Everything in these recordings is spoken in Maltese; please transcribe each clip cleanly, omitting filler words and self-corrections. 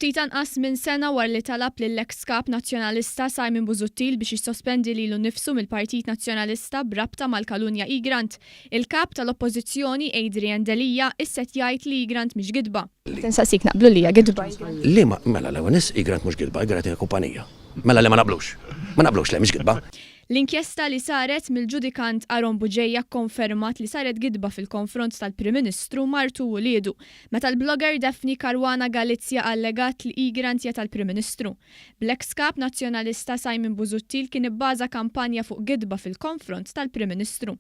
Ftit anqas minn sena wara li talab lill-eks Kap Nazzjonalista Simon Busuttil biex jissospendi lilu nnifsu mill-Partit Nazzjonalista b'rabta mal-kalunja Egrant, il-Kap tal-Oppożizzjoni Adrian Delia issa qed jgħid li Egrant mhix gidba. Qed insaqsik naqblu li hija gidba Egrant? Le ma, mela l-ewwel nett Egrant mhux gidba, Egrant hija kumpanija. Mela le ma naqblux. Ma naqblux le mhix gidba. L-inkjesta li saret mill-ġudikant Aaron Bugeja kkonfermat li saret gidba fil-konfront tal-Prim Ministru, martu u uliedu, meta l-blogger Daphne Caruana Galizia allegat li Egrant hija tal-Prim Ministru. Bl-eks Kap Nazzjonalista Simon Busuttil kien ibbaża kampanja fuq gidba fil-konfront tal-Prim Ministru.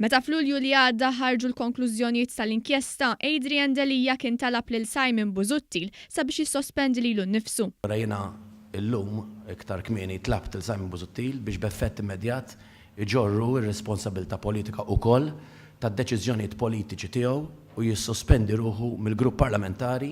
Meta f'Lulju li għadda ħarġu l-konklużjonijiet tal-inkjesta, Adrian Delia kien talab lil Simon Busuttil sabiex jissospendi lilu nnifsu. Ara jiena illum, iktar kmieni, tlabt lil Simon Busuttil biex b'effett immedjat iġorr hu r-responsabilità politika ukoll tad-deċiżjonijiet politiċi tiegħu u jissospendi ruħu mill-grupp parlamentari.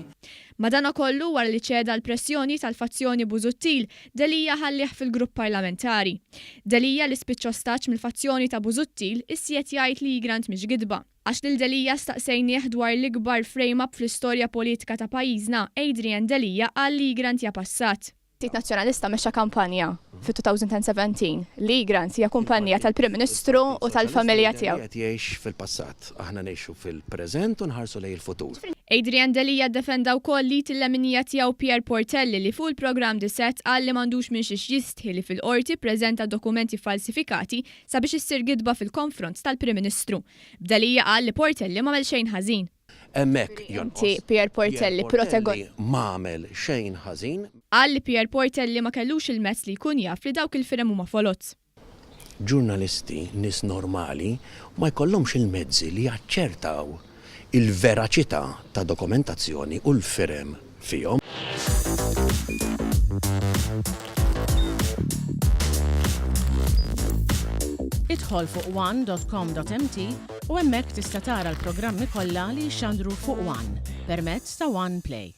Madanakollu, wara li ċeda għall-pressjoni tal-fazzjoni Busuttil, Delia ħallieh fil-grupp parlamentari. Delia li spiċċa ostaġġ mill-fazzjoni ta' Busuttil, issiet jgħid li Egrant mhix gidba. Għax lil Delia staqsejnieh dwar l-ikbar frame-up fl-istorja politika ta' pajjiżna, Adrian Delia qal li Egrant hija passat. Partit Nazzjonalista mexxa kampanja fit-2017 li Egrant hija kumpannija tal-Prim Ministru u tal-familja tiegħu. Qed jgħix fil-passat, aħna ngħixu fil-preżent u nħarsu lejn il-futur. Adrian Delia ddefenda wkoll l-id il-leminija tiegħu Pierre Portelli li fuq il-programm The Set qal li m'għandux minn xiex jistħi li fil-Qorti ppreżenta dokumenti falsifikati sabiex issir gidba fil-konfront tal-Prim Ministru. B'Delia qal li Portelli m'għamel xejn ħażin. Hemmhekk jonqos. Inti Pierre Portelli, Portelli m'għamel xejn ħażin. Qal li Pierre Portelli ma kellux il-mezz li jkun jaf li dawk il-firem huma foloz. Ġurnalisti, nies normali, ma jkollhomx il-mezzi li jaċċertaw il-veraċità ta' dokumentazzjoni u l-firem fihom. Idħol fuq one dot com dot mt u hemmhekk tista' tara l-programmi kollha li jixxandru fuq one permezz ta' One Play.